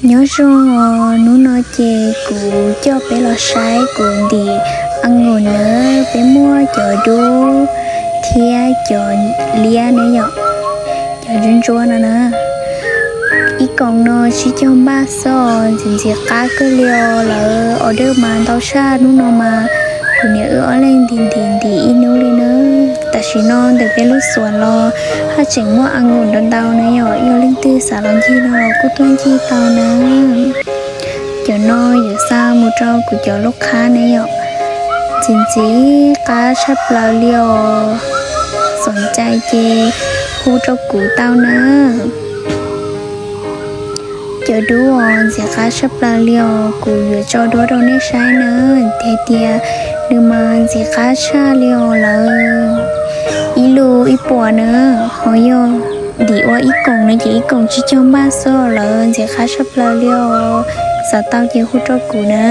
Nyob zoo, hnub no ces kuv coj peb los saib kuv ntim a ngus na. Peb muaj cov dub thiab cov liab na yom, cov ntsuab ntsuab no na. Ib koom no tsib caug npaj xwb os, ntxim ntxim qab kawg li os. Lawv order mas ntau tshaj, hnub no mas kuv niam wb ob leeg ntim ntim ntim ib hnub li na. Tam sim no ntawm peb lub xuas los haj tseem muaj a ngus ntau ntau na yom, yog leej twg xav los ncig no los kuj tuaj ncig tau na. Cov no yuav xa mus rau kuv cov lub qhab na yom, ntxim ntxim qab tshaj plaws li os. Xom cai ces hu rau kuv tau na. Cov dub os ntxim qab tshaj plaws li os, kuv yuav tso duab rau nej saib na. Hais tias nws mas ntxim qab tshaj li os lawm, ib lub ib puas na. Ho yog ntim ua ib koom no ces ib koom tsib caug npaj xwb os, lawv ntxim qab tshaj plaws li os. Xav tau ces hu rau kuv na.